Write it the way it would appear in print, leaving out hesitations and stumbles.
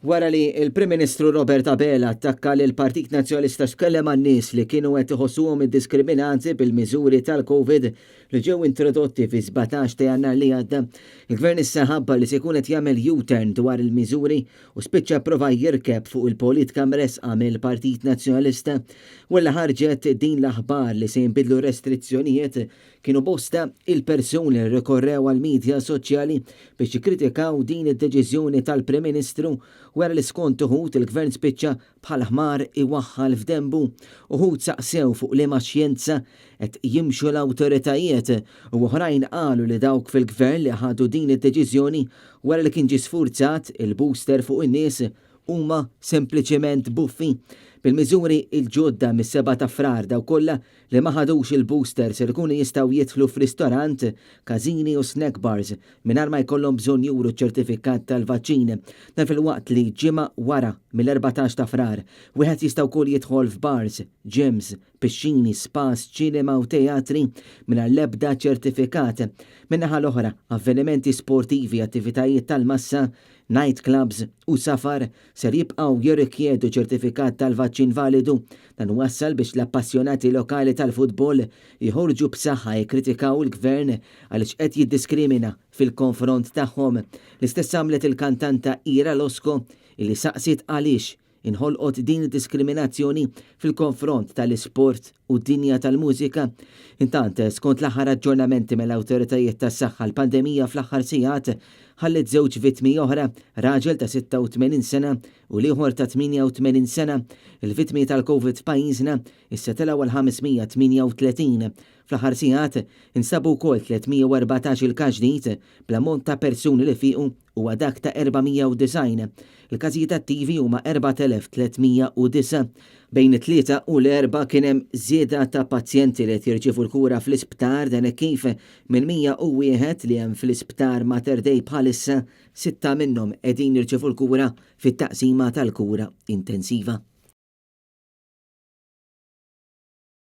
Wara li l-Prim Ministru Robert Abela attakka lill-Partit Nazzjonalista x'kellem għan-nies li kienu qed iħossuhom iddiskriminati bil-miżuri tal-Covid li ġew introdotti fis-17 ta' Jannar li għadda, il-Gvern issa ħabbar li se jkun qed jagħmel U-turn dwar il-miżuri u spiċċa pprova jirkeb fuq il-politika mressqa mill-Partit Nazzjonalista. Wara li ħarġet din l-aħbar li se jinbidlu r-restrizzjonijiet, Kienu bosta il-persuni li rrikorrew għall-midja soċjali biex jikkritikaw din id-deċiżjoni tal-Prim Ministru wara li skont uħud il-Gvern spiċċa bħal ħmar iwaħħal f'denbu. Uħud saqsew fuq liema xjenza qed jimxu l-awtoritajiet u oħrajn qalu li dawk fil-Gvern li ħadu din id-deċiżjoni wara li kien ġie sfurzat il-booster fuq in-nies huma sempliċiment buffi. Bil-miżuri l-ġodda mis-7 ta' Frar dawk kollha li ma ħadux il-booster ser ikunu jistgħu jidħlu f'ristorant, każini u snack bars mingħajr ma jkollhom bżonn juru ċ-ċertifikat tal-vaċċin. Dan filwaqt li ġimgħa wara, mill-14 ta' Frar, wieħed jista' wkoll jidħol f'bars, gyms, pixxini, spas, ċinema u teatri mingħajr l-ebda ċertifikat. Min-naħa l-oħra, avvenimenti sportivi, attivitajiet tal-massa, night clubs u safar ser jibqgħu jirrikjedu ċertifikat tal-vaċċin validu. Dan wassal biex l-appassjonati lokali tal-futbol jħorġu b'saħħa jikkritikaw il-Gvern għaliex qed jiddiskrimina fil-konfront tagħhom. L-istess għamlet il-kantanta Ira Losco illi saqsiet għaliex inħolqot din id-diskriminazzjoni fil-konfront tal-isport u d-dinja tal-mużika. Intant, skont l-aħħar aġġornamenti mill-awtoritajiet tas-saħħa, l-pandemija fl-aħħar sigħat ħalliet żewġ vittmi oħra, raġel ta' 86 sena u l-ieħor ta' 88 sena. Il-vittmi tal-Covid f'pajjiżna issa telgħu għal 538. Fl-aħħar sigħat instabu wkoll 314 il-każ ġdid, bl-ammont ta' persuni li fiequ huwa dak ta' 490. Il-każijiet attivi huma 4,309. Bejn it-Tlieta u l-Erbgħa kien hemm żieda ta' pazjenti li qed jirċievu l-kura fl-isptar dan hekk kif minn 101 li hemm fl-isptar Mater Dei bħalissa, sitta minnhom qegħdin jirċievu l-kura fit-taqsima tal-kura intensiva.